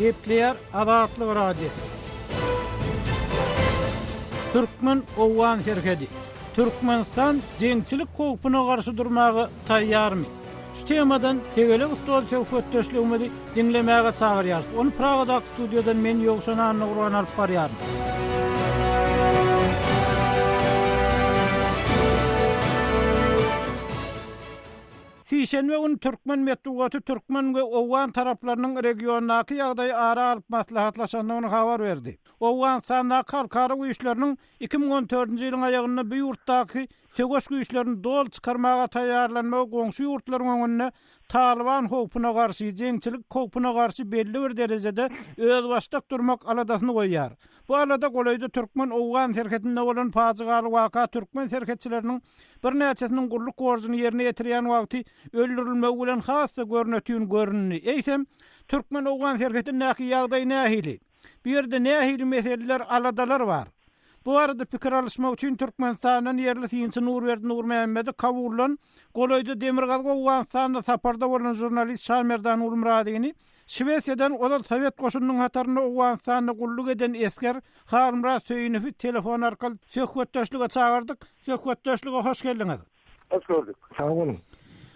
Gepleýär Azatlyk Radiosy. Türkmen-owgan serhedi. Türkmenistan jeňçilik howpuna garşy durmaga taýýarmy? Şu temadan tegelek stol söhbetdeşligimizi diňlemäge çagyrýarys. Ony Pragadaky studiýadan men Ýowşan Annagurban alyp barýaryn. Sişenbe güni türkmen metbugaty türkmen we owgan taraplarynyň regiondaky ýagdaýy ara alyp maslahatlaşandygyny habar berdi. Owganystandaky halkara güýçleriniň 2014-nji ýylyň aýagynda bu ýurtdaky söweş güýçlerini doly çykarmaga taýýarlanmagy goňşy ýurtlaryň öňünde Talyban howpuna garşy, jeňçilik howpuna garşy belli bir derejede özbaşdak durmak aladasyny goýýar. Bu alada golaýda türkmen-owgan serhedinde bolan pajygaly waka türkmen serhetçileriniň birnäçesiniň gulluk borjuny ýerine ýetirýän wagty öldürilmegi bilen has-da görnetin göründi. Eýsem, türkmen-owgan serhedindäki ýagdaý nähili? Bu ýerde nähili meseleler, aladalar bar? Bu barada pikir alyşmak üçin Türkmenistandan ýerli synçy Nurberdi Nurmämmedi Kabuldan, golaýda Demirgazyk Owganystanda saparda bolan žurnalist Şamerdan Gulmyradyny, Şwesiýadan ozal sowet goşunynyň hatarynda Owganystanda gulluk eden esger Halmyrat Söýünowy telefon arkaly söhbetdeşlige çagyrdyk. Söhbetdeşlige hoş geldiňiz. Hoş gördük. Sag boluň.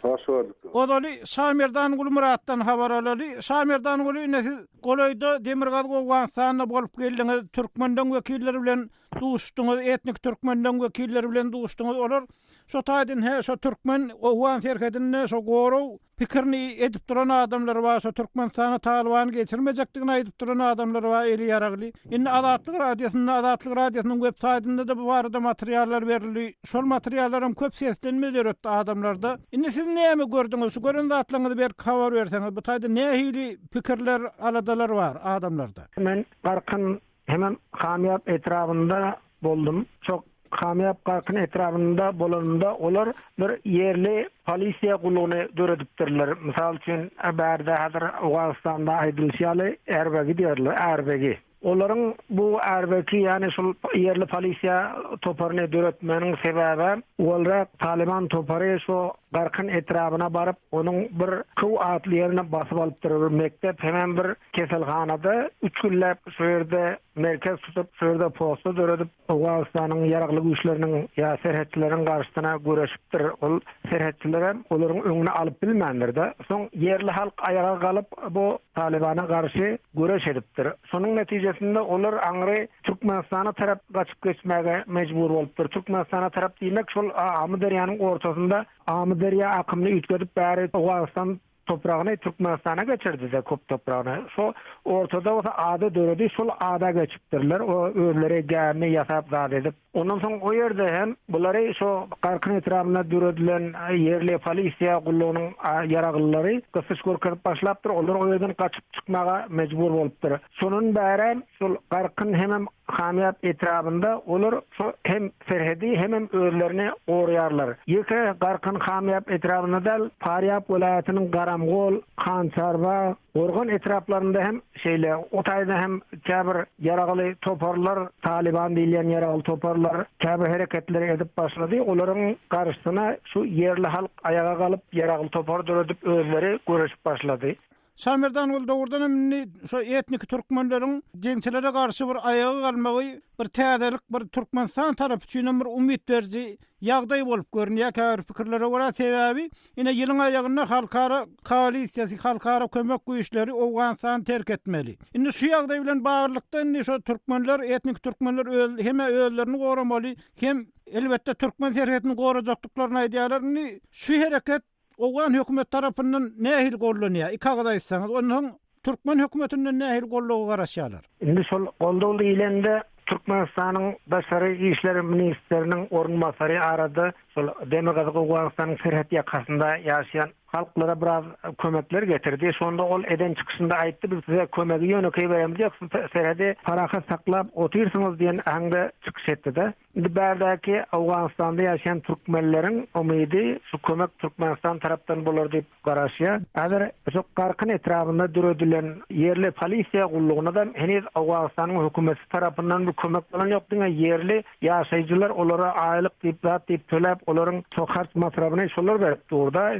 Hoş gördük. Ozaly Şamerdan Gulmyratdan habar alaly. Şamerdan Guly ine siz golaýda Demirgazyk Owganystanda bolup geldiňiz. Türkmenleň wekilleri bilen duşduňyz, etnik türkmenleň wekilleri bilen duşduňyz. Olar şo taýdan hä şo türkmen owgan serhedinde şo gorag pikirini edip duran adamlar bar, şo Türkmenistana Talybany geçirmejekdigini aýdyp duran adamlar bar eli ýaragly. Indi Azatlyk Radiosynda, Azatlyk Radiosynyň web saýtynda-da bu barada materiallar berildi. Şol materiallaram köp seslenme döretdi adamlarda. Indi siz näme gördüňiz? Şu gören zatlaryňyzy berk habar berseňiz, bu taýda nähili pikirler, aladalar bar adamlarda? Men Garkyn Hemem Kamýap etrabynda boldum. Şo Kamýap Garkyn etrabynda bolanymda olar bir ýerli polisiýa gullugyny döredipdirler. Mysal üçin, bärde häzir Owganystanda aýdylyşy ýaly ärbegi diýerler, ärbegi. Olaryň bu ärbeki, ýagny şol ýerli polisiýa toparyny döretmeginiň sebäbi, owalrak Talyban topary şo Garkyn etrabyna baryp, onuň bir Köw atly ýerini basyp alypdyr, bir mekdep hemem bir Keselhanada üç günläp şu ýerde merkez tutup, şu ýerde posta döredip, Owganystanyň ýaragly güýçleriniň ýa serhetçileriň garşysyna göreşipdir. Ol serhetçilerem olaryň öňüni alyp bilmändir-de. Soň ýerli halk aýaga galyp, bu Talybana garşy göreş edipdir. Şonuň netijesinde olar aňry Türkmenistana tarap gaçyp geçmäge mejbur bolupdyr. Türkmenistana tarap diýmek, şol Amyderýanyň ortasynda Amyderýa akymyny üýtgedip bäri Owganystan Topragyny Türkmenistana geçirdide köp topragyny. Şo ortada bolsa ada döredi, şol ada geçipdirler. O özleri gämi ýasap zat edip. Ondan soň o ýerde hem bulary şo Garkyn etrabynda döredilen ýerli polisiýa gullugynyň ýaraglylary gysyş görkezip başlapdyr. Olar o ýerden gaçyp çykmaga mejbur bolupdyr. Şondan bärem şol Garkyn hemem Hamýap etrabynda olar şo hem serhedi hemem özlerini goraýarlar. Ýeke Garkyn Hamýap etrabynda däl, Farýap welaýatynyň Garamgol, Hançarba, Gorgan etraplarynda hem şeýle. O taýda hem käbir ýaragly toparlar, Talyban diýilýän ýaragly toparlar käbir hereketleri edip başlady. Olaryň garşysyna şu ýerli halk aýaga galyp, ýaragly topar döredip özleri göreşip başlady. Şamerdan dogrudan hem indi şo etniki türkmenleriň jeňçilere garşy bir aýaga galmagy bir täzelik bir Türkmenistan tarapy üçin hem bir umyt beriji ýagdaý bolup görünýär käbir pikirlere görä sebäbi ine ýylyň aýagynda halkara koalisiýasy halkara kömek güýçleri Owganystany terk etmeli. Indi şu ýagdaý bilen baglylykda indi şo türkmenler etniki türkmenler öz hem-ä özlerini goramaly hem elbetde türkmen serhedini gorajakdyklaryny aýdýarlar indi şu hereket Owgan hökümeti tarapyndan nähili gollanýar? Iki agyz aýtsaňyz, onsoň türkmen hökümetinden nähili goldawa garaşýarlar? Indi şol goldaw diýlende, Türkmenistanyň daşary işler ministriniň orunbasary arada şol Demirgazyk Owganystanyň serhet ýakasynda ýaşaýan halklara biraz kömekler getirdi. Şonda ol eden çykyşynda aýtdy, biz size kömegi ýönekeý beremzok, siz serhedi parahat saklap otyrsyňyz diýen äheňde çykyş etdi-de. Indi bärdäki Owganystanda ýaşaýan türkmenleriň umydy şu kömek Türkmenistan tarapdan bolar diýip garaşýar. Häzir şu Garkyn etrabynda döredilen ýerli polisiýa gullugyna-da heniz Owganystanyň hökümeti tarapyndan bir kömek bolan ýok. Diňe ýerli ýaşaýjylar olara aýlyk diýip zat diýip töläp olaryň şo harç masrapyny şolar berip dur-da.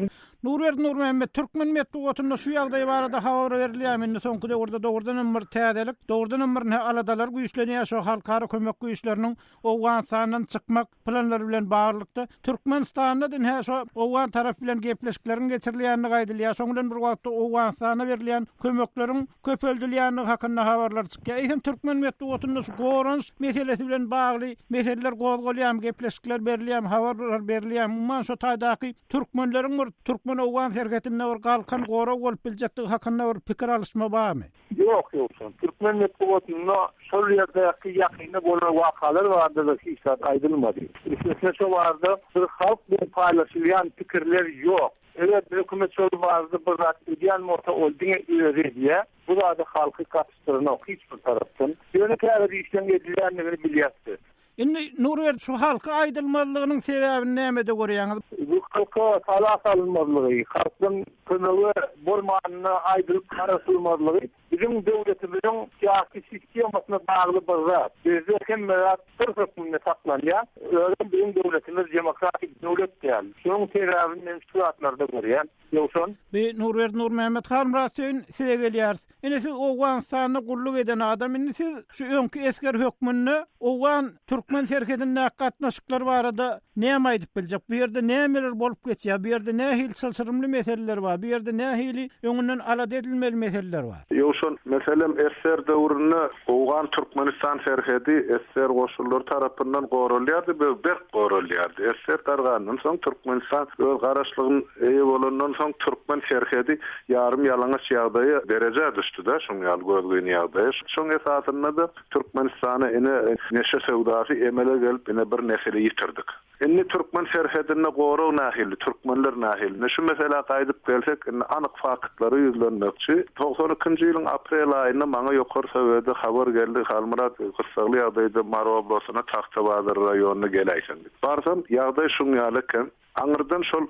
Nurberdi Nurmämmet, türkmen metbugatynda şu ýagdaý barada habar berilýärmi? Indi soňky döwürde dogrudan hem bir täzelik, dogrudan hem bir aladalar güýçlenýär şu halkara kömek güýçleriniň Owganystandan çykmak planlary bilen baglylykda, Türkmenistanda-da ine şo owgan tarapy bilen gepleşikleriň geçirilýändigi aýdylýar. Şoň bilen bir wagtda Owganystana berilýän kömekleriň köpeldilýändigi hakynda habarlar çykýar. Eýsem türkmen metbugatynda şu goranyş meselesi bilen bagly meseleler gozgalýarmy, gepleşikler berilýärmi, habarlar berilýärmi? Umuman şo taýdaky türkmenleriň bir türkmen-owgan serhetinde bir galkan gorag bolup biljekdigi hakynda bir pikir alyşma barmy? Ýok, Ýowşan. Türkmen metbugatynda şol ýerdäki ýakynda bolan wakalar barada-da hiç zat aýdylmady. Üstesine şo barada bir halk bilen paýlaşylýan pikirler ýok. Eger hökümet şol barada bir zat edýän bolsa, ol diňe özi edýär. Bu zada halky gatyşdyranok hiç bir tarapdan. Ýöne käbir işleň edilýändigini bilýäs biz. Indi Nurberdi şu halka aýdylmazlygynyň sebäbini nämede görýäňiz? Bu halka sala salynmazlygy, halkyň kömege bolmanyna aýdylyp garaşylmazlygy biziň döwletimiziň syýasy sistemasyna bagly bir zat. Bizde hemme zat syr hökmünde saklanýar. Özem biziň döwletimiz demokratik döwlet däl. Şunuň sebäbini men şu zatlarda görýän. Ýowşan. Bi Nurberdi Nurmämmet Halmyrat Söýün size gelýäris. Ine siz Owganystanda gulluk eden adam indi siz şu öňki esger hökmünde owgan türkmen serhedindäki gatnaşyklar barada näme aýdyp biljek bu ýerde nämeler bolup geçýär bu ýerde nähili çylşyrymly meseleler bar bu ýerde nähili öňünden alada edilmeli meseleler bar. Ýowşan, meselem ssr döwründe Owgan Türkmenistan serhedi ssr goşunlary tarapyndan goralýardy we berk goralýardy. Ssr dargandan soň Türkmenistan öz garaşlygyna eýe bolandan soň türkmen serhedi ýarym ýalaňaç ýagdaýa derejä düşdi-de, şuň ýaly gözgyny ýagdaýa. Şoň esasynda-da Türkmenistana ine neşe söwdasy emele gelip ine bir nesili ýitirdik. Indi türkmen serhedinde gorag nähili, türkmenler nähili? Ine şu meselä gaýdyp gelsek, indi anyk faktlara ýüzlenmekçi. Togsan ikinji ýylyň aprel aýynda maňa Ýokary Sowede habar geldi, Halmyrat, gyssagly ýagdaýda Mary oblastyna Tagtabazar raýonyna geläýseň diýip. Barsam, ýagdaý şuň ýaly eken. Aňyrdan şol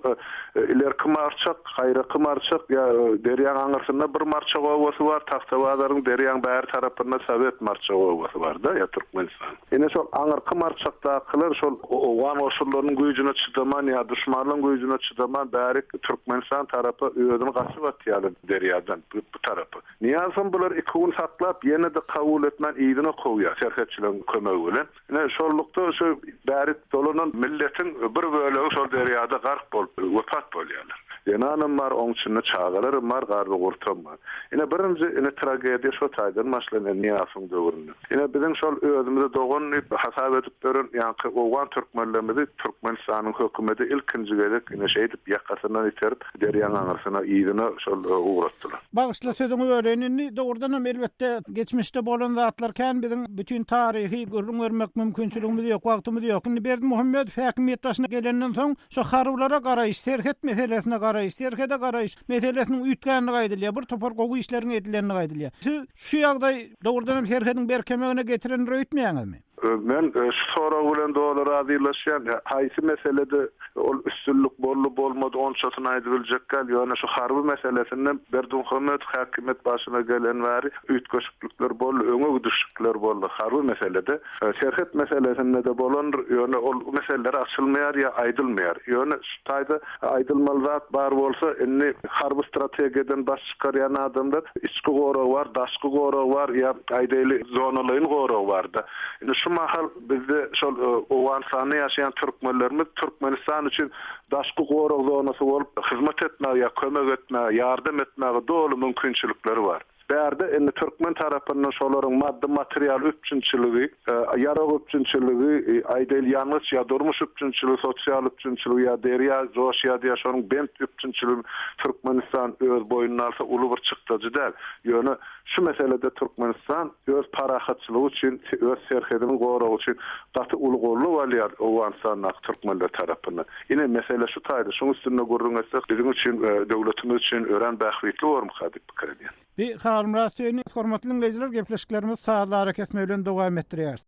ilerki Marçak, gaýraky Marçak ýa derýaň aňyrsynda bir Marçak obasy bar, Tagtabazaryň derýaň bäri tarapynda Sowet Marçak obasy bar-da, ýa Türkmenistan. Ine şol aňyrky Marçakdakylar şol owgan goşunlarynyň güýjüne çydaman ýa duşmanlaryň güýjüne çydaman bärik Türkmenistan tarapa özüni gaçyp atýarlar derýadan bu tarapa. Nyýazam bular iki gün saklap ýene-de kabul etmän yzyna kowýar serhetçileriň kömegi bilen. Ine şonlukda şu bärik dolanan milletiň bir bölegi şol derýada gark bolup wepat bolýarlar. Zenanam bar oň içinde çagalaram bar garry-gurtam bar. Ine birinji ine tragediýa şo taýdan başlanýar Nyýazowyň döwründe. Ine biziň şol özümizi dogan diýip hasap edip ýören ýaňky owgan türkmenlerimizi Türkmenistanyň hökümeti ilkinji gezek ine şeýdip ýakasyndan iterip derýaň aňyrsyna yzyna şol ugratdylar. Bagyşla sözüňi böleýin indi dogrudanam elbetde geçmişde bolan zatlar kän biziň bütin taryhy gürrüň bermek mümkinçiligimiz ýok wagtymyz ýok indi Berdimuhamedow häkimiýet başyna gelenden soň şu harbylara garaýyş serhet meselesine garaýyş serhede garaýyş meselesiniň üýtgändigi aýdylýar bir topar gowy işleriň edilendigi aýdylýar siz şu ýagdaý dogrudanam serhediň berkemegine getirendir öýtmeýäňizmi? Men şu sorag bilen doly razylaşýan. Haýsy meselede ol üstünlik boldy, bolmady onçasyny aýdybiljek däl. Ýöne şu harby meselesinde Berdimuhamedow häkimiýet başyna gelen bäri üýtgeşiklikler boldy, öňe gidişlikler boldy harby meselede. Serhet meselesinde-de bolandyr, ýöne ol meseleler açylmaýar ýa aýdylmaýar. Ýöne şu taýda aýdylmaly zat bar bolsa, indi harby strategiýadan baş çykarýan adamlar içki gorag bar, daşky gorag bar ýa aýdaýly zonalaýyn gorag bar-da. Indi şu mahal bizde şol Owganystanda ýaşaýan türkmenlerimiz Türkmenistan üçin daşky gorag zonasy bolup hyzmat etmäge ýa kömek etmäge, ýardam etmäge doly mümkinçilikleri bar. Bärde indi türkmen tarapyndan şolaryň maddy-material üpjünçiligi, ýarag üpjünçiligi, aýdaýly ýangyç ýa durmuş üpjünçiligi, sosial üpjünçiligi ýa derýa joşýar diýýär, şonuň bent üpjünçiligini Türkmenistan öz boýnuna alsa uly bir çykdajy däl. Ýöne şu meselede Türkmenistan öz parahatçylygy üçin, öz serhediniň goragy üçin gaty uly goldaw alýar Owganystandaky türkmenler tarapyndan. Ine, mesele şu taýda, şuň üstünde gürrüň etsek biziň üçin, döwletimiz üçin örän bähbitli bormyka diýip pikir edýän. Bi Halmyrat Söýüni hormatly diňleýjiler gepleşiklerimizi sazly arakesme bilen dowam etdirýäris.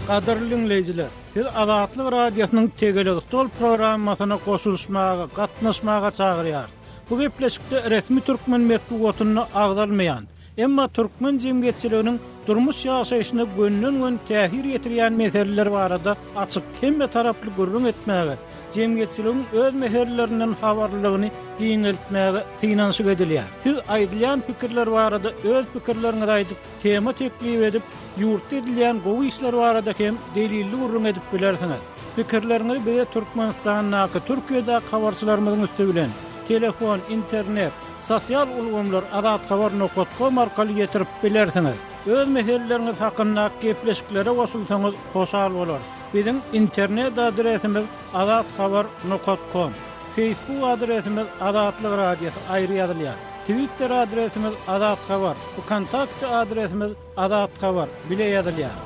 Gadyrly diňleýjiler, sizi Azatlyk Radiosynyň Tegelek stol programmasyna goşulyşmaga, gatnaşmaga çagyrýarys. Bu gepleşikde resmi türkmen metbugatynda agzalmaýan, Emma türkmen jemgyýetçiliginiň durmuş ýaşaýşyna gönden-göni täsir ýetirýän meseleler barada açyk, hemme taraply gürrüň etmäge, jemgyýetçiligiň öz meselelerinden habarlylygyny giňeltmäge synanyşyk edilýär. Siz aýdylýan pikirler barada öz pikirleriňizi aýdyp, tema teklip edip, ýurtda edilýän gowy işler barada hem delilli gürrüň edip bilersiňiz. Pikirleriňizi bize Türkmenistandaky, Türkiýedäki habarçylarymyzyň üsti bilen, telefon, internet, sosial ulgamlar azathabar nokat kom arkaly ýetirip bilersiňiz. Öz meseleleriňiz hakynda gepleşiklere goşulsaňyz hoşal bolarys. Biziň internet adresimiz azathabar nokat kom. Facebook adresimiz Azatlyk Radiosy aýry ýazylýar. Twitter adresimiz azathabar, Wkontakte adresimiz azathabar bile ýazylýar.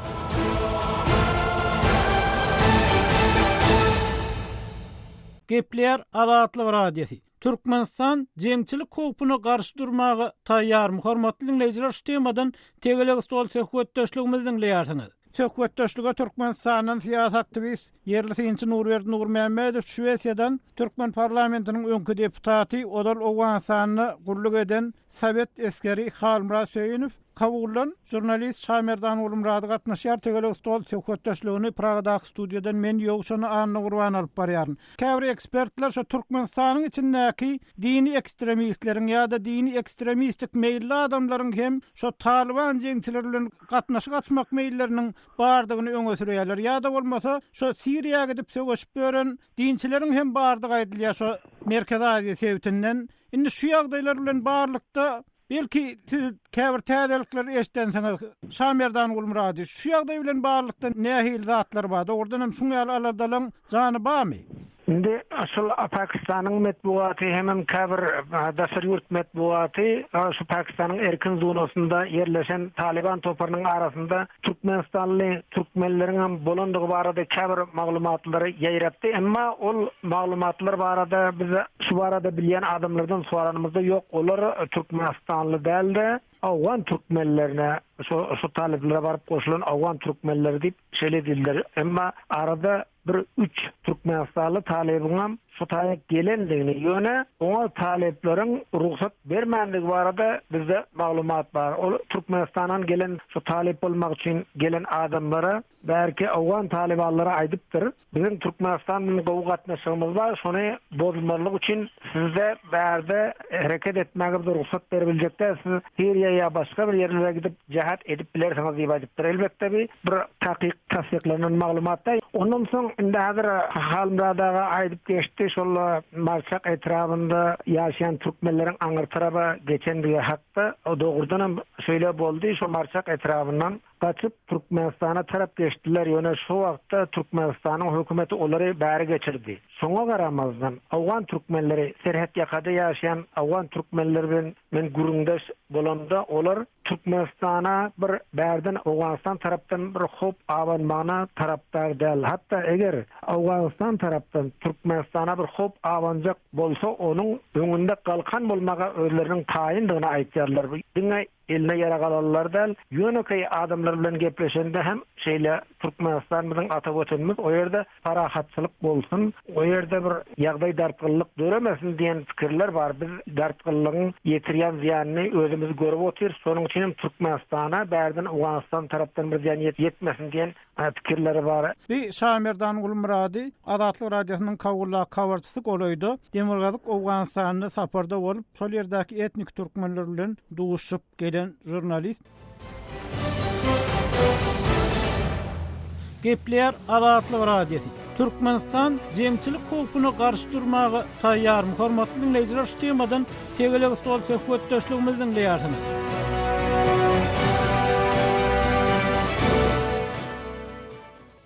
Gepleýär Azatlyk Radiosy. Türkmenistan jeňçilik howpuna garşy durmaga taýýarmy? Hormatly diňleýjiler şu temadan tegelek stol söhbetdeşligimizi diňleýärsiňiz. Söhbetdeşlige Türkmenistandan syýasy aktiwist, ýerli synçy Nurberdi Nurmämmedow, Şwesiýadan türkmen parlamentiniň öňki deputaty, ozal Owganystanda gulluk eden sowet esgeri Halmyrat Söýünow, Kabuldan žurnalist Şamerdan Gulmyrady gatnaşýar. Tegelek stol söhbetdeşligini Pragadaky studiýadan men Ýowşan Annagurban alyp barýaryn. Käbir ekspertler şu Türkmenistanyň içindäki dini ekstremistleriň ýa-da dini ekstremistik meýilli adamlaryň hem şo Talyban jeňçileri bilen gatnaşyk açmak meýilleriniň bardygyny öňe sürýärler. Ýa-da bolmasa şo Siriýa gidip söweşip ýören dinçileriň hem bardygy aýdylýar şo Merkezi Aziýa sebitinden. Indi şu ýagdaýlar bilen barlykda Belki siz käbir täzelikleri eşidensiňiz. Şamerdan Gulmyrady, şu ýagdaý bilen baglylykda nähili zatlar bar? Dogrudan hem şuň ýaly aladalaň jany barmy? Indi şul Pakistanyň metbugaty hemem käbir daşary ýurt metbugaty şu Pakistanyň erkin zonasynda ýerleşen Talyban toparynyň arasynda türkmenistanly türkmenleriň hem bolandygy barada käbir maglumatlary ýaýratdy. Emma ol maglumatlar barada biz şu barada bilýän adamlardan soranymyzda ýok olar türkmenistanly däl-de owgan türkmenlerine şu şu talyplara baryp goşulan owgan türkmenleri diýip şeýle diýdiler. Emma arada bir üç türkmenistanly talybyňam şu taýa gelendigini, ýöne oňa talyplaryň rugsat bermändigi barada bizde maglumat bar. Ol Türkmenistandan gelen şu talyp bolmak üçin gelen adamlara bärki owgan talybanlary aýdypdyr, Biziň Türkmenistan bilen gowy gatnaşygymyz bar, şony bozmazlyk üçin sizde bärde hereket etmäge biz rugsat beribiljek däl, siz Siriýa ýa başga bir ýerlere gidip jähat edip bilersiňiz diýip aýdypdyr. Elbetde bi bir takyk tassyklanan maglumat däl. Ondan soň indi häzir Halmyrat aga aýdyp geçdi, şol Marçak etrabynda ýaşaýan türkmenleriň aňyr taraba geçendigi hakda. Dogrudan hem şeýle boldy, şol Marçak etrabyndan gaçyp Türkmenistana tarap geçdiler, ýöne şo wagtda Türkmenistanyň hökümeti olary bäri geçirdi. Şoňa garamazdan, owgan türkmenleri, serhet ýakada ýaşaýan owgan türkmenleri bilen men gürrüňdeş bolamda, olar Türkmenistana bir bärden Owganystan tarapdan bir howp abanmagyna tarapdar däl. Hatda eger Owganystan tarapdan Türkmenistana bir howp abanjak bolsa, onuň öňünde galkan bolmaga özleriniň taýyndygyny aýtýarlar. Bu diňe Eline ýarag alanlar däl, ýönekeý adamlar bilen gepleşende hem şeýle Türkmenistan biziň ata Watanymyz, o ýerde parahatçylyk bolsun, o ýerde bir ýagdaý dartgynlyk döremesin diýen pikirler bar. Biz dartgynlygyň ýetirýän zyýanyny özümiz görüp otyrys. Şonuň üçin hem Türkmenistana bärden Owganystan tarapdan bir zyýan ýetmesin diýen pikirleri bar. Bi Şamerdan Gulmyrady, Azatlyk Radiosynyň Kabuldaky habarçysy golaýda Demirgazyk Owganystanda saparda bolup, şol ýerdäki etniki türkmenler bilen duşuşyp gelen žurnalist. Gepleýär Azatlyk Radiosy. Türkmenistan jeňçilik howpuna garşy durmaga taýýarmy? Hormatly diňleýjiler şu temadan tegelek stol söhbetdeşligimizi diňleýärsiňiz.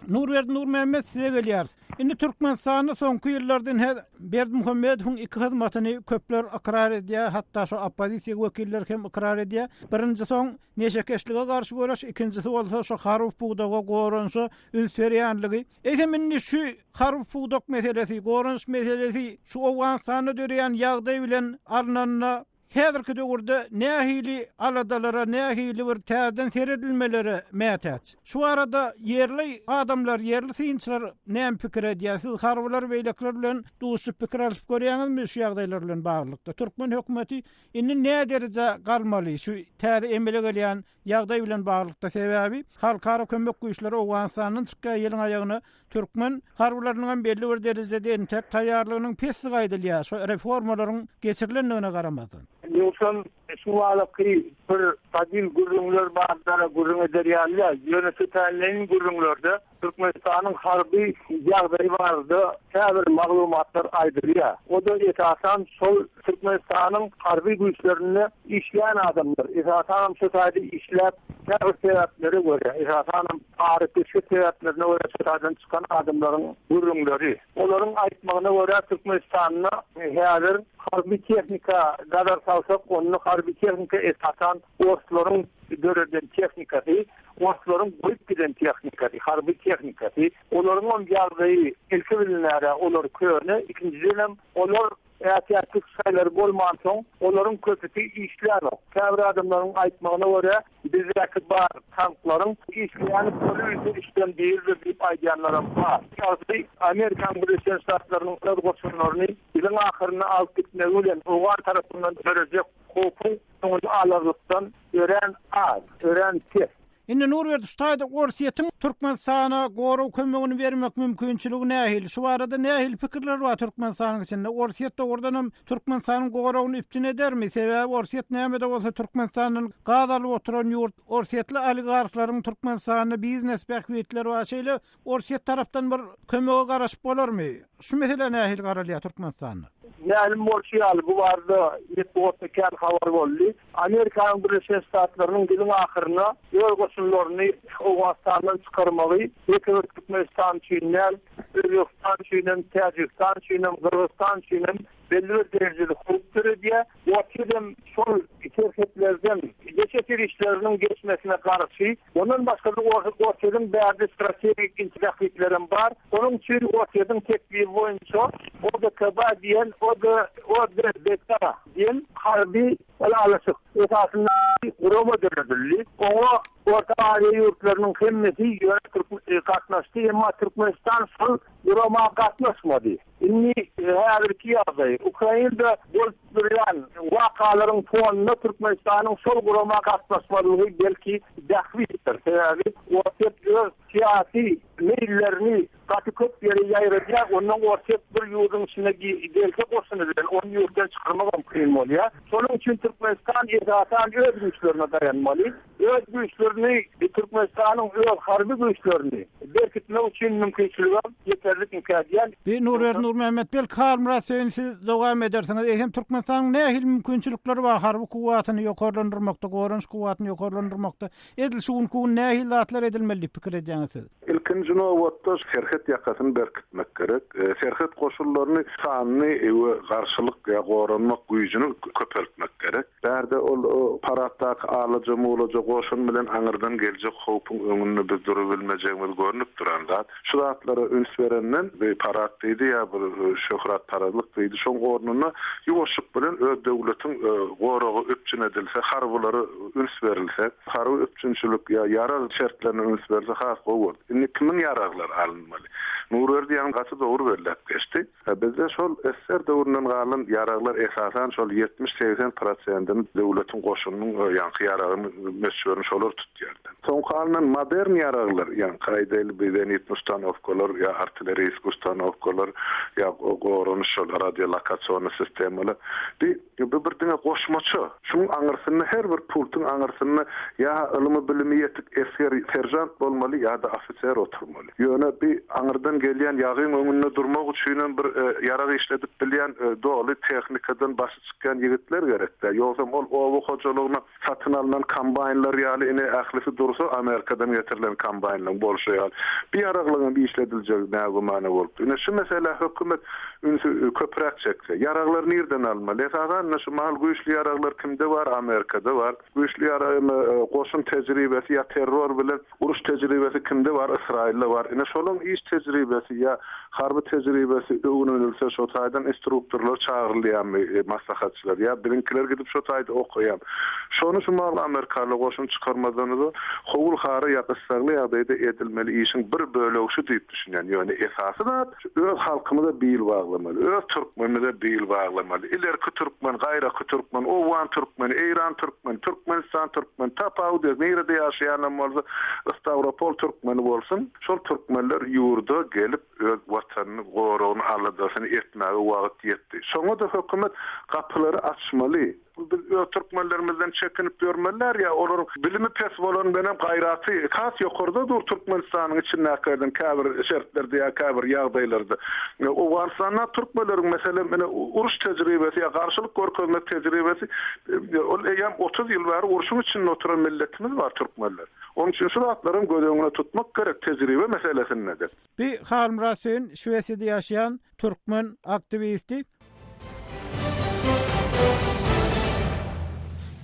Nurberdi Nurmämmet size gelýäris. Indi Türkmenistanda soňky ýyllarda ine Berdimuhamedowyň iki hyzmatyny köpler ykrar edýär, hatda şo oppozisiýa wekilleri hem ykrar edýär. Birinjisi oň neşekeşlige garşy göreş, ikinjisi bolsa şo harby pudaga, goranyşa üns berýänligi. Eýsem indi şu harby pudak meselesi, goranyş meselesi şu Owganystanda döreýän ýagdaý bilen alnanda. Häzirki döwürde nähili aladalara, nähili bir täzeden seredilmelere mätäç? Şu barada ýerli adamlar, ýerli synçylar näme pikir edýär? Siz harbylar, beýlekiler bilen duşup pikir alşyp görýäňizmi şu ýagdaýlar bilen baglylykda? Türkmen hökümeti indi näderejä galmaly şu täze emele gelýän ýagdaý bilen baglylykda? Sebäbi halkara kömek güýçleri Owganystandan çykýar ýylyň aýagyna Türkmen harbylarynyň hem belli bir derejede entek taýýarlygynyň pesdigi aýdylýar, şu reformalaryň geçirilendigine garamazdan. Ýogsam şu wagtky bir gadym gürrüňler barada gürrüň eder ýaly däl. Ýöne tötänleýin gürrüňlerde Türkmenistanyň harby ýagdaýy barada käbir maglumatlar aýdylýar. O-da esasan şol Türkmenistanyň harby güýçlerinde işleýän adamlar, esasanam şu taýda işläp, käbir sebäplere görä, esasanam para-peşge sebäplerine görä şu taýdan çykan adamlaryň gürrüňleri. Olaryň aýtmagyna görä, Türkmenistanda häzir harby tehnika nazar salsak, onda harby tehnika esasan orslaryň döreden tehnikasy, orslaryň goýup giden tehnikasy, harby tehnikasy. Olaryňam ýagdaýy ilki bilen-ä olar köne, ikinjidenem olar Ätiýaçlyk şaýlary bolmansoň, olaryň köpüsi işlänok. Käbir adamlaryň aýtmagyna görä, bizdäki bar tanklaryň işleýäni bolubilse üçden biridir diýip aýdýanlaram bar. Ýagdaý Amerikanyň Birleşen Ştatlarynyň öz goşunlaryny ýylyň ahyrynda alyp gitmegi bilen owgan tarapyndan dörejek howpuň öňüni alarlykdan örän az, örän pes. Indi Nurberdi şu taýda Orsýetiň Türkmenistana gorag kömegini bermek mümkinçiligi nähili? Şu barada nähili pikirler bar Türkmenistanyň içinde? Orsýet dogrudanam Türkmenistanyň goragyny üpjün edermi? Sebäbi Orsýet näme-de bolsa Türkmenistandan gaz alyp oturan ýurt. Orsýetli oligarhlaryň Türkmenistanda biznes bähbitleri bar. Şeýle Orsýet tarapdan bir kömege garaşyp bolarmy? Şu meselä nähili garalýar Türkmenistanda? Mälim bolşy ýaly, bu barada metbugatda kän habar boldy. Amerikanyň Birleşen Ştatlarynyň ýylyň ahyrynda öz goşunlaryny Owganystandan çykarmagy ýeke bir Türkmenistan üçin däl, Özbegistan üçin hem, Täjigistan üçin hem, Gyrgyzystan üçin hem belli bir derejede howp döredýär. Orsýet hem şol serhetlerden neşe serişdeleriniň geçmesine garşy. Ondan başga-da Orsýetiň bärde strategik bähbitlerem bar. Şonuň üçin Orsýetiň teklibi boýunça ODKB diýen ODBK diýen harby ylalaşyk esasynda gurama döredildi. Oňa Orta Aziýa ýurtlarynyň hemmesi ýöne gatnaşdy, emma Türkmenistan şol gurama gatnaşmady. Indi häzirki ýagdaý, Ukrainada bolup durýan wakalaryň fonunda Türkmenistanyň şol gurama gatnaşmazlygy belki bähbitdir. Sebäbi Orsýet öz syýasy meýillerini gaty köp ýere ýaýradýar, ondan Orsýet bir ýurduň içine gelse goşuny bilen, ony ýurtdan çykarmagam kyn bolýar. Şonuň üçin Türkmenistan esasan öz güýçlerine daýanmaly. Öz güýçlerini, Türkmenistanyň öz harby güýçlerini berkitmek üçin mümkinçiligem ýeterlikmikä diýýän. Bir Nurberdi Nurmämmet, belki Halmyrat Söýün siz dowam edersiňiz. Eýsem Türkmenistanyň nähili mümkinçilikleri bar harby kuwwatyny ýokarlandyrmakda, goranyş kuwwatyny ýokarlandyrmakda? Edil şu günki gün nähili zatlar edilmeli diýip pikir edýäňiz siz? Ilkinji nobatda serhet ýakasyny berkitmek gerek. Serhet goşunlaryny sanyny we garşylyk ýa goranmak güýjüni köpeltmek gerek. Bärde ol paraddaky alaja-mulaja goşun bilen aňyrdan geljek howpuň öňünde biz durubilmejegimiz görnüp duran zat. Şu zatlara üns berenden, bir parad diýdi ýa bir şöhratparazlyk diýdi, şoň ornuna ýuwaşlyk bilen öz döwletiň goragy üpjün edilse, harbylara üns berilse, harby üpjünçilik ýa ýarag şertlerine üns berilse has gowy bolar. Indi kimiň ýaraglary alynmaly? Nurberdi ýaňy gaty dogry belläp geçdi. Bizde şol ssr döwründen galan ýaraglar esasan şol 70-80 prosentini döwletiň goşunynyň ýaňky ýaragyny möçberini şolar tutýardy. Soňky alnan modern ýaraglar ýaňky aýdaýly bi zenitny ustanowkalar ýa artilleriýski ustanowkalar ýa goranyş şol radiolokasiony sistemalar bi bu bir diňe goşmaça. Şuň aňyrsynda her bir pultuň aňyrsynda ýa ylymy-bilimi ýetik esger seržant bolmaly ýa-da ofiser oturmaly. Ýöne bi aňyrdan gelýän ýagyň öňünde durmak üçinem bir ýarag işledip bilýän doly tehnikadan başy çykýan ýigitler gerek-dä. Ýogsam ol oba hojalygyna satyn alnan kombaýnlar ýaly ine ählisi dursa Amerikadan getirilen kombaýnlaryň bolşy ýaly bi ýaraglaryňam işlediljegi nägümana bolupdy. Ine şu meselä hökümet ünsi köpräk çekse. Ýaraglary nirden almaly? Esasan ine şu mahal güýçli ýaraglar kimde bar? Amerikada bar. Güýçli ýarag ine goşun tejribesi ýa terror bilen Uruş tejribesi kimde bar? Ysraýylda bar. Ine şolaň iş tejribesi. tejribesi ýa harby tejribesi öwrenilse şo taýdan instruktorlar çagyrylýarmy maslahatçylar ýa biziňkiler gidip şo taýda okaýarmy? Şony şu mahaly amerikaly goşun çykarmazdan ozal howul-hara ýa gyssagly ýagdaýda edilmeli işiň bir bölegi şu diýip düşünýän. Ýöne esasy zat öz halkymyza bil baglamaly, öz türkmenimize bil baglamaly. Ilerki türkmen, gaýraky türkmen, owgan türkmeni, eýran türkmeni, Türkmenistan türkmeni, tapawudy ýok, nirede ýaşaýanam bolsa Stawropol türkmeni bolsun, şol türkmenler ýurda gelip öz watanyny goragyny aladasyny etmäge wagt ýetdi. Şoňa-da hökümet gapylary açmaly. Biz öz türkmenlerimizden çekinip ýörmeliler ýa olaryň bilimi pes bolany bilenem gaýraty has ýokarda dur Türkmenistanyň içindäkilerden käbir şertlerde ýa käbir ýagdaýlarda. Owganystanda türkmenleriň meselem ine uruş tejribesi ýa garşylyk görkezmek tejribesi ol eýýäm 30 ýyl bäri urşuň içinde oturan milletimiz bar türkmenler. Onuň üçin şu zatlaram göz öňüne tutmak gerek tejribe meselesinde-de. Bi Halmyrat Söýün Şwesiýada ýaşaýan türkmen aktiwisti.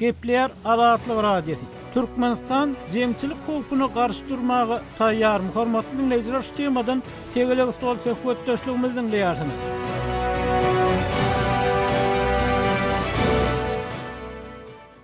Gepleýär Azatlyk Radiosy. Türkmenistan jeňçilik howpuna garşy durmaga taýýarmy? Hormatly diňleýjiler şu temadan tegelek stol söhbetdeşligimizi diňleýärsiňiz.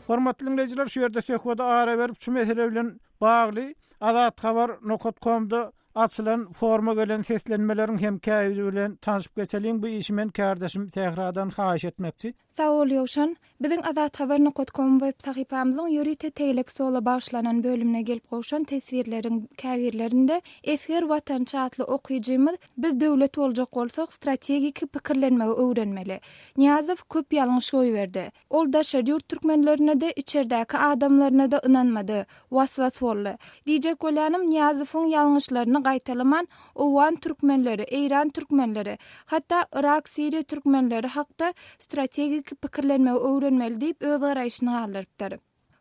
Hormatly diňleýjiler şu ýerde söhbede ara berip şu mesele bilen bagly Azathabar nokat komda Açylan forma gelen seslenmeleriň hem käbiri bilen tanşyp geçeliň, bu işi men kärdeşim Sähradan haýyş etmekçi. Sag bol Ýowşan. Biziň Azathabar nokat kom web sahypamyzyň ýörite tegelek stola bagyşlanan bölümine gelip gowşan teswirleriň käbirlerinde Esger Watançy atly okyjymyz Biz döwlet boljak bolsak strategiki pikirlenmegi öwrenmeli. Nyýazow köp ýalňyş goýberdi. Ol daşary ýurt türkmenlerine-de, içerdäki adamlaryna-da ynanmady. Was-was boldy. Diýjek bolýanym, Nyýazowyň ýalňyşlaryny gaýtalaman, owgan türkmenleri, eýran türkmenleri, hatda yrak, siriýa türkmenleri hakda strategik pikirlenmegi öwrenmeli diýip öz garaýşyny galdyrypdyr.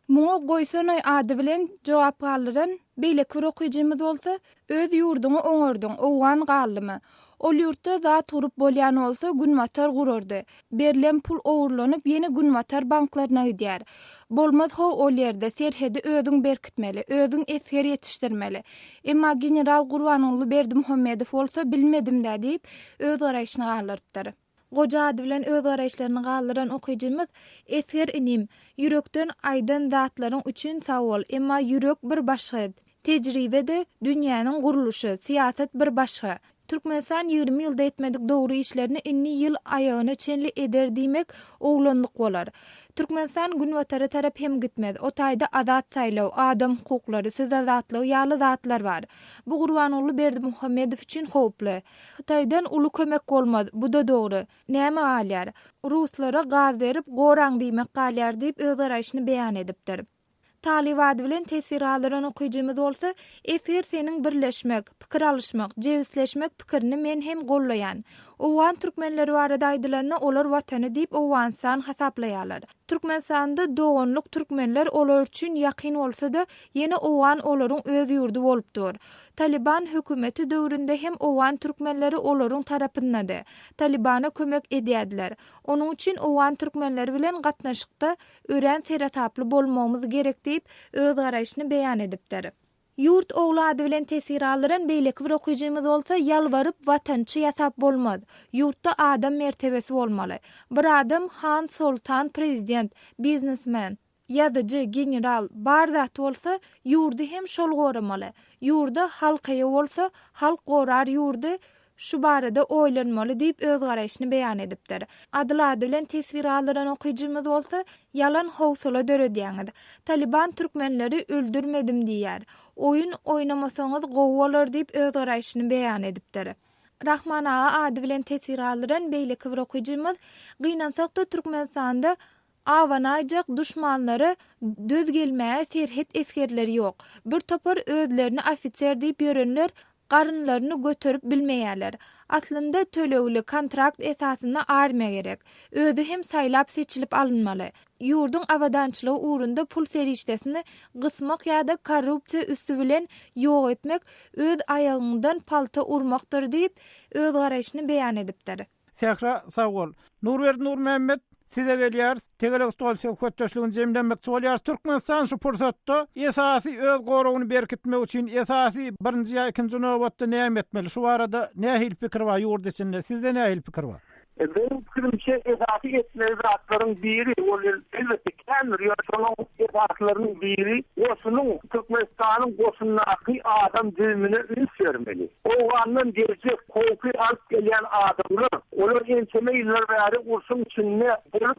Muňa Goýsanaý ady bilen jogap galdyran beýleki bir okyjymyz bolsa, Öz ýurduňy oňardyň, owgan galdymy? Ol ýurtda zat gurup bolýan bolsa, Günbatar gurardy. Berlen pul ogurlanyp, ýene Günbatar banklaryna gidýär. Bolmaz how ol ýerde, serhedi özüň berkitmeli, özüň esger ýetişdirmeli. Emma general Gurbanguly Berdimuhamedow bolsa bilmedim-dä diýip, öz garaýşyny galdyrypdyr. Goja ady bilen öz garaýyşlaryny galdyran okyjymyz, Esger inim, ýürekden aýdan zatlaryň üçin sag bol, emma ýürek bir başga, tejribe-de, dünýäniň gurluşy, syýasat bir başga. Türkmenistan 20 ýylda etmedik dogry işlerini indi ýyl aýagyna çenli eder diýmek oglanlyk bolar. Türkmenistan günbatara tarap hem gitmez, o taýda azat saýlaw, adam hukuklary, söz azatlygy ýaly zatlar bar. Bu Gurbanguly Berdimuhamedow üçin howply. Hytaýdan uly kömek bolmaz, bu-da dogry. Näme galýar? Ruslara gaz berip, goraň diýmek galýar diýip, öz garaýşyny beýan edipdir. Talyp ady bilen teswir galdyran okyjymyz bolsa, Esger seniň birleşmek, pikir alyşmak, jebisleşmek pikirini men hem gollaýan. Owgan türkmenleri barada aýdylanda olar watany diýip Owganystan hasaplaýarlar. Türkmenistanda doganlyk türkmenler olar üçin ýakyn bolsa-da, ýene owgan olaryň öz ýurdy bolup dur. Talyban hökümeti döwründe hem owgan türkmenleri olaryň tarapyndady. Talybana kömek edýädiler. Onuň üçin owgan türkmenleri bilen gatnaşykda örän seresaply bolmagymyz gerek diýip, öz garaýşyny beýan edipdir. Ýurt ogly ady bilen teswir galdyran beýleki bir okyjymyz bolsa, Ýalbaryp watançy ýasap bolmaz. Ýurtda adam mertebesi bolmaly. Bir adam han, soltan, prezident, biznesmen, ýazyjy, general, bar zat bolsa, ýurdy hem şol goramaly. Ýurda halk eýe bolsa, halk gorar ýurdy, şu barada oýlanmaly diýip öz garaýşyny beýan edipdir. Adyl ady bilen teswir galdyran okyjymyz bolsa, Ýalan howsala döredýäňiz. Talyban türkmenleri öldürmedim diýýär. Oýun oýnamasaňyz gowy bolar diýip öz garaýşyny beýan edipdir. Rahman aga ady bilen teswir galdyran beýleki bir okyjymyz, Gynansakda Türkmenistanda Abanaýjak duşmanlara döz gelmäge serhet esgerleri ýok. Bir topar özlerini ofiser diýip ýörenler garynlaryny göterip bilmeýärler. Aslynda tölegli, kontrakt esasynda armiýa gerek. Özi hem saýlap-seçilip alynmaly. Ýurduň abadançylygy ugrunda pul serişdesini gysmak ýa-da korrupsiýa üsti bilen ýok etmek öz aýagyňdan palta urmakdyr diýip, öz garaýşyny beýan edipdir. Sähra sag bol. Nurberdi Nurmämmet. Size gelýäris. Tegelek stol söhbetdeşligini jemlemekçi bolýarys. Türkmenistan şu pursatda esasy öz goragyny berkitmek üçin esasy birinji ýa ikinji nobatda näme etmeli? Şu barada nähili pikir bar ýurt içinde? Sizde nähili pikir bar? Meniň pikirimçe, esasy etmeli zatlaryň biri, ol elbetde kändir, ýöne şolaryň esasylarynyň biri goşunyň, Türkmenistanyň goşundaky adam düzümine üns bermeli. Owgandan geljek howpy alyp gelýän adamlar, olar ençeme ýyllar bäri urşuň içinde bolup,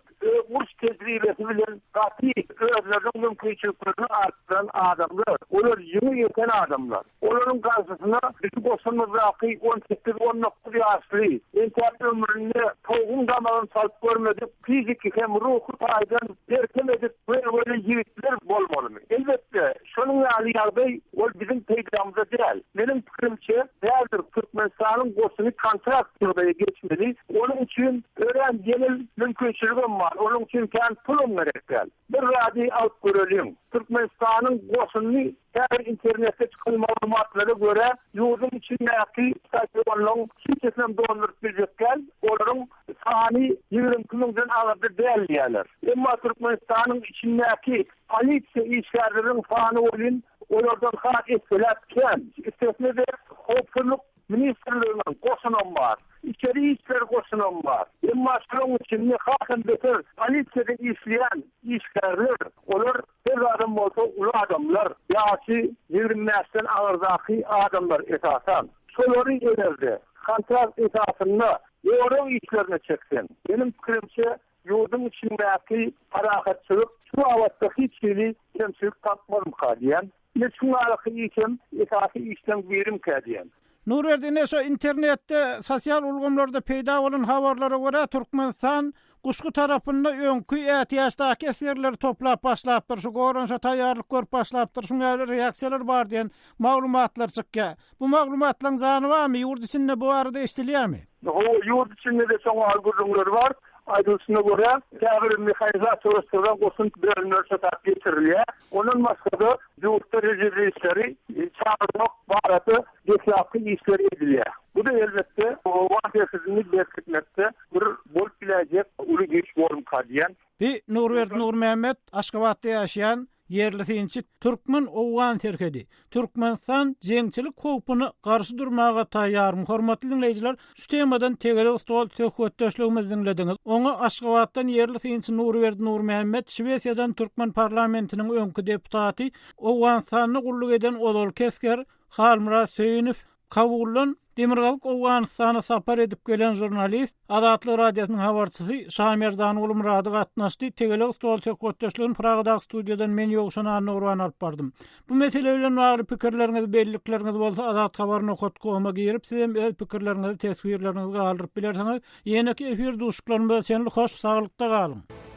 uruş tejribesi bilen gaty özleriniň mümkinçiliklerini artdyran adamlar, olar ýüňi ýeten adamlar. Olaryň garşysyna biziň goşunymyzdaky on sekiz-on dokuz ýaşly, entäk ömründe towugyň damagyny çalyp görmedik, fiziki hem ruhy taýdan berkemedik göwreli ýigitler bolmalymy? Elbetde, şonuň ýaly ýagdaý ol biziň peýdamyza däl. Meniň pikirimçe, häzir Türkmenistanyň goşuny kontrakt ýagdaýa geçmeli. Onuň üçin örän ýeňil mümkinçiligem bar, onuň üçin kän pulam gerek däl. Bir zady alyp göreliň. Türkmenistanyň goşunyny Häzir internetde çykan maglumatlara görä, ýurduň içindäki stadionlaryň hiçisinem dolduryp biljek däl, olaryň sany 22 müňden agyrda däl diýýärler. Emma Türkmenistanyň içindäki polisiýa işgärleriniň sany welin olardan has esseläp kän. Üstesine-de howpsuzlyk ministrliginiň goşunam bar, içeri işler goşunam bar. Emma şolaryň içinde hasam beter polisiýada işleýän işgärler, olar Her zadam bolsa uly adamlar, ýaşy 25 den agyrdaky adamlar esasan. Şolary eger-de kontrakt esasynda gorag işlerine çekseň, meniň pikirimçe, ýurduň içindäki parahatçylyk şu babatda hiç hili kemçilik tapmazmyka diýýän. Ine şuňaraky işem esasy işleň birimkä diýýän. Nurberdi ine şo internetde sosial ulgamlarda peýda bolan habarlara görä Türkmenistan Guşgy tarapynda öňki ätiýaçdaky esgerleri toplap başlapdyr şu goranyşa taýýarlyk görüp başlapdyr şuň ýaly reaksiýalar bar diýen maglumatlar çykýar. Bu maglumatlaryň jany barmy ýurt içinde bu barada eşidilýärmi? Hawa ýurt içinde-de şoň ýaly gürrüňler bar. Aýdylyşyna görä, käbir mehanizasiýalaşdyrylan goşun bölümleri şo tarap getirilýär. Ondan başga-da, ýurtda rezerwistleri çagyrmak barada deslapky işler edilýär. Bu-da, elbetde, owgan serhedini berkitmekde bir bolup biläýjek uly güýç bormyka diýýän. Bi Nurberdi Nurmämmet, Aşgabatda ýaşaýan ýerli synçy. Türkmen-owgan serhedi. Türkmenistan jeňçilik howpuna garşy durmaga taýýarmy? Hormatly diňleýjiler, şu temadan tegelek stol söhbetdeşligimizi diňlediňiz. Oňa Aşgabatdan ýerli synçy Nurberdi Nurmämmet, Şwesiýadan türkmen parlamentiniň öňki deputaty, Owganystanda gulluk eden ozalky esger Halmyrat Söýünow, Kabuldan Demirgazyk Owganystana sapar edip gelen žurnalist, Azatlyk Radiosynyň habarçysy Şamerdan Gulmyrady gatnaşdy. Tegelek stol söhbetdeşligini Pragadaky studiýadan men Ýowşan Annagurban alyp bardym. Bu mesele bilen bagly pikirleriňiz, bellikleriňiz bolsa azathabar nokat koma girip, siz hem öz pikirleriňizi, teswirleriňizi galdyryp bilersiňiz. Ýeneki efir duşuşyklarymyza çenli hoş saglykda galyň!